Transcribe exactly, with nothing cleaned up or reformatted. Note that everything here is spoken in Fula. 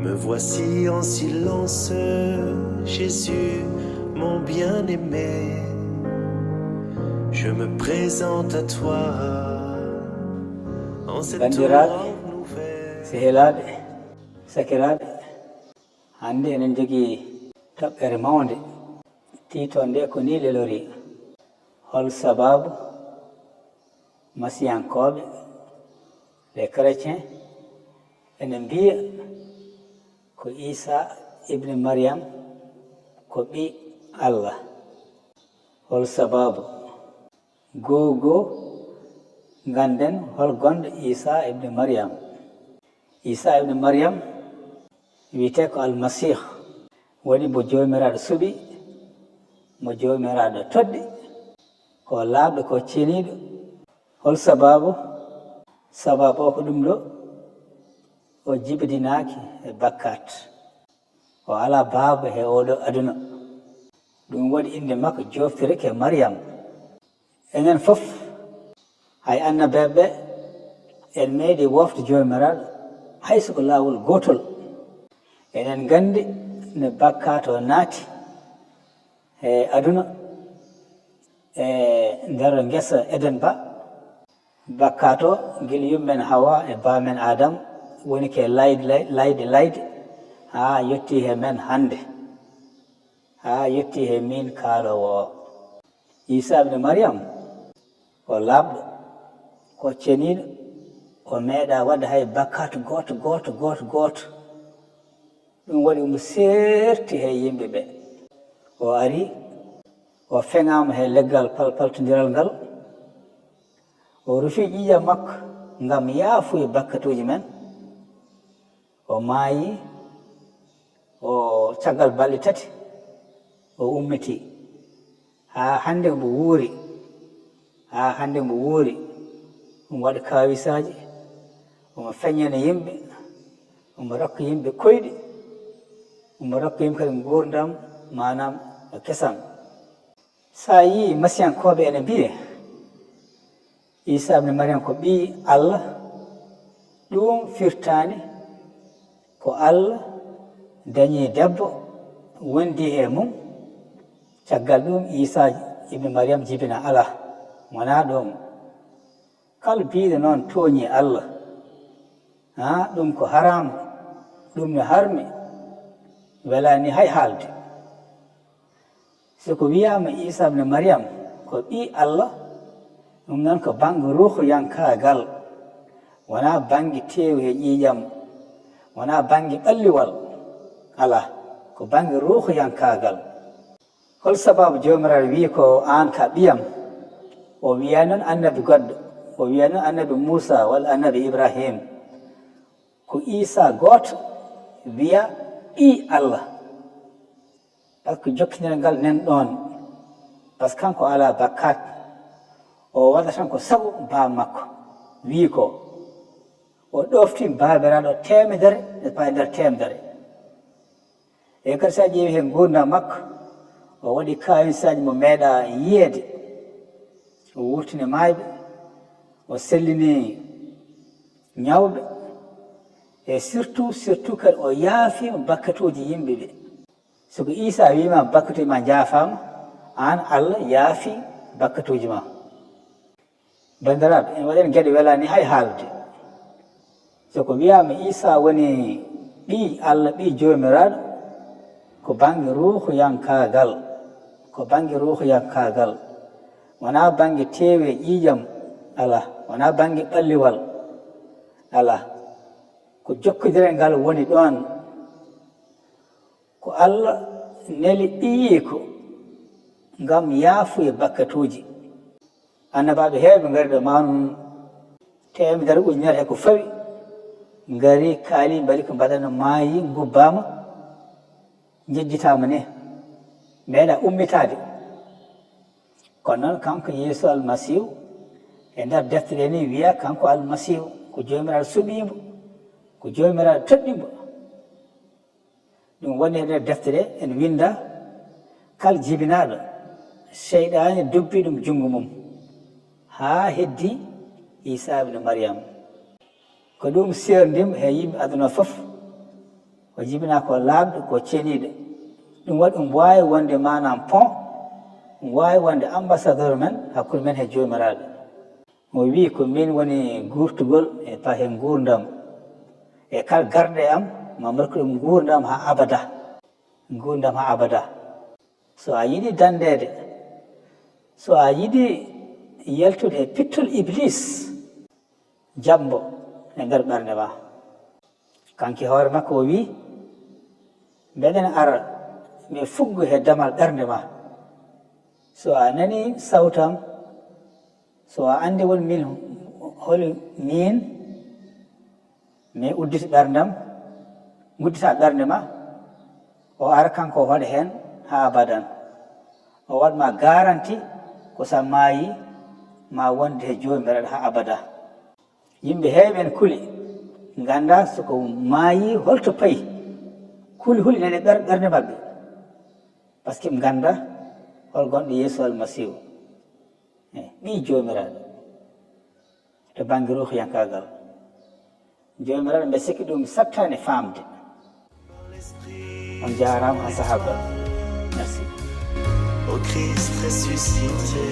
Me voici en silence, Jésus, mon bien-aimé. Je me présente à toi en cette Banndiraaɓe, heure nouvelle. Sehilaaɓe, sakiraaɓe, hannde enen njogii toɓɓere mawnde. Tiiton nde ko ni lelorii: hol sabaabu masiyankooɓe, les chrétiens, ene mbiya ko Isa ibn Maryam ko ɓii Allah? Hol sabaabu? Goo goo, ngannden hol gonɗo Isa ibn Maryam. Isa ibn Maryam wiyetee ko Almasih, woni mo Joomiraaɗo suɓi, mo Joomiraaɗo toɗɗi, ko laaɓɗo, ko ceniiɗo. Hol sabaabu? Sabaabu o ko ɗum ɗo, o jibidinaaki e bakkaat. O alaa baaba he oɗo aduna. Ɗum waɗi innde makko joftirake Maryam. Enen fof, hay annabeeɓe, en meeɗi wofde Joomiraaɗo, hay so ko laawol gootol. Enen nganndi no bakkaat o naati e aduna, e nder ngesa Eden ba. Bakkaat o, gila yummen Hawa e baamen Adam, woni ke layde, lay-, layde, layde, haa yotti he men hannde, haa yotti he min kaaloowo o. Isa ibn Maryam, o laaɓɗo, ko ceniiɗo, o meeɗa waɗde hay bakkaat gooto, gooto, gooto, gooto. Ɗum waɗi omo seerti he yimɓe ɓe. O ari, o feŋaama he leggal palpaltondiral ngal. O rufi ƴiiƴam makko ngam yaafuye bakkatuuji men. O maayi, o caggal balɗe tati, o ummitii. Haa hannde mbo wuuri, haa hannde mbo wuuri, omo waɗa kaawisaaji, omo feññana yimɓe, omo rokka yimɓe koyɗi, omo rokka yimɓe kadi nguurndam, maanaam no kesam. So a yii masiyankooɓe ene mbiye, Isa ibn Maryam ko ɓii Allah, ɗum firtaani ko Allah dañi debbo, wondi he mum, caggal ɗum Isa ibn Maryam jibina, alaa, wonaa ɗum. Kala biiɗo noon tooñi Allah. Haa, ɗum ko haraam, ɗum no harmi, welaani hay haalde. So ko wiyaama Isa ibn Maryam ko ɓii Allah, ɗum noon ko bannge ruuhuyankaagal, wonaa bannge teewu he ƴiiƴam, wonaa bannge ɓalliwal, alaa, ko bannge ruuhuyankaagal. Hol sabaabu Joomiraaɗo wiyi ko aan ka ɓiyam? O wiyaani noon annabi goɗɗo, o wiyaani noon annabi Muusa walla annabi Ibrahim. Ko Isa gooto wiya ɓii Allah. Par ce que jokkindiral ngal nan ɗoon, par ce que kanko alaa bakkaat, o waɗa tan ko sago baaba makko wiyi ko. O ɗofti baabiraaɗo teemedere e paydere teemedere. E kadi, so a ƴeewi heen nguurndam makko, o waɗi kaawisaaji mo meeɗa yiyeede. O wurtini maayɓe, o sellini ñawɓe, e surtout, surtout kadi o yaafiima bakkatuuji yimɓe ɓe. So ko Isa wiima bakkatuuji ma njaafaama, aan Allah yaafi bakkatuuji ma. Banndiraaɓe, ene waɗi en geɗe welaani hay haalde. So ko wiyaama Isa woni ɓii Allah, ɓii Joomiraaɗo, ko bannge ruuhuyankaagal, ko bannge ruuhuyankaagal. Wonaa bannge teewu e ƴiiƴam, alaa, wonaa bannge ɓalliwal, alaa. Ko jokkondiral ngal woni ɗoon. Ko Allah neli ɓiyiiko ngam yaafuye bakkatuuji. Annabaaɓe heewɓe ngari ɗo, mawnum teemedere ujunere e ko fawi, ngari, kaali, mbaɗi ko mbaɗano, maayi, ngubbaama, njejjitaama ne, meeɗa ummitaade. Kono noon, kanko Yeesu Almasiihu, e nder defte ɗe ni, wiya kanko Almasiihu, ko Joomiraaɗo suɓii mo, ko Joomiraaɗo toɗɗi mo. Ɗum woni e nder defte ɗe ene winnda, kala jibinaaɗo, seyɗaani dubbi ɗum junngo mum, haa heddi Iisaa ibnu Maryam. Ko ɗum seerndii mo he yimɓe aduna fof. O O jibinaa ko laaɓɗo, ko ceniiɗo. Ɗum waɗi ɗum waawi wonde maanaam pont, ɗum waawi wonde ambassadeur men hakkunde men he Joomiraaɗo. Mo wii ko min woni guurtugol e pa-, he nguurndam. E kala garɗe am, ma mbarku ɗum nguurndam haa abada. Nguurndam haa abada. So a yiɗi dandeede, so a yiɗi yaltude e pittol Iblis, jaɓ mbo e nder ɓernde ma. Kanki hoore makko o wii, mbeɗen ara mi fuggo he damal ɓernde ma. So a nani sawtam, so a anndi won min holi min, mi udditi ɓerndam, nguddita ɓernde ma, o ara kanko o hoɗa heen haa abadan. O waɗ ma garanti ko sa maayi ma wonde he Joomiraaɗo haa abada. Yimɓe heewɓe en kuli, ngannda so ko maayi holto payi. Kuli huli nene ɓer-, ɓernde maɓɓe. Parce que ɓe ngannda hol gonɗo Yeesu Almasiihu. Eh, ɓii Joomiraaɗo. To bannge ruuhiyankaagal. Joomiraaɗo, mbe sikki ɗum sattaani faamde. On jaaraama haa sahaa goɗɗo. Merci. Au Christ ressuscité,